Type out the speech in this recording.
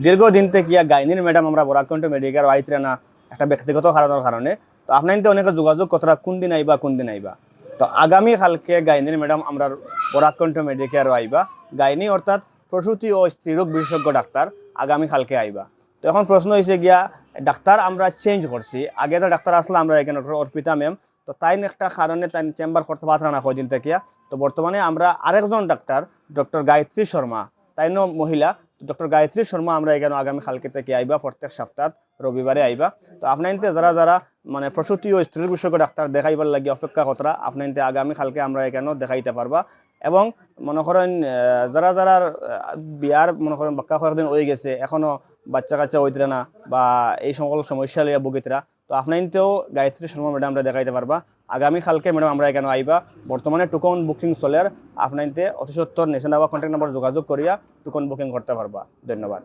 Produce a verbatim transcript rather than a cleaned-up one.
দীর্ঘদিন থাকিয়া গাইনির ম্যাডাম আমরার বরাক কণ্ঠ মেডিকেয়ারো আইতরা না, একটা ব্যক্তিগত কারণর কারণে। তো আপনাইন্তে অনেকে যোগাযোগ করতরা, "কুন দিন আইবা, কুন দিন আইবা?" তো আগামী কালকে গাইনির ম্যাডাম আমরার বরাক কণ্ঠ মেডিকেয়ারো আইবা। গাইনি অর্থাৎ প্রসূতি ও স্ত্রীরোগ বিশেষজ্ঞ ডাক্তার আগামী কালকে আইবা। তো এখন প্রশ্ন অইছে গিয়া, ডাক্তার আমরা চেঞ্জ করছি, আগে যে ডাক্তার আছলা আমরার এখানো, ডক্টর অর্পিতা ম্যাম, তো তাইন একটা কারণে তাইন চেম্বার করতে পারতরা না কয়দিন থাকিয়া। তো বর্তমানে আমরা আরেকজন ডাক্তার, ডক্টর গায়ত্রী শর্মা, তাইনও মহিলা, ডক্টর গায়ত্রী শর্মা আমরার এখানো আগামী কালকে থাকিয়া আইবা, প্রত্যেক সপ্তাহ রবিবারে আইবা। তো আপনাইন্তে যারা যারা মানে প্রসূতি ও স্ত্রীরোগ বিশেষজ্ঞ ডাক্তার দেখাইবার লাগি অপেক্ষা করতরা, আপনাইন্তে আগামী কালকে আমরার এখানো দেখাইতা পারবা। এবং মনো করইন, আহ, যারা যারা, আহ, বিয়ার মনো করইন বাক্কা কয়েকদিন অইগেছে, এখনো বাচ্চা কাচ্চা অইতরা না বা এই সকল সমস্যা লইয়া ভুগিতরা, তো আপনাইন্তেও গায়ত্রী শর্মা ম্যাডামরে দেখাইতা পারবা। আগামী কালকে ম্যাডাম আমরার এখানো আইবা। বর্তমানে টোকন বুকিং চলের, আপনাইন্তে অতি সত্বর নিচে দেওয়া কন্ট্যাক্ট নাম্বার যোগাযোগ করিয়া টোকন বুকিং করতা পারবা। ধন্যবাদ।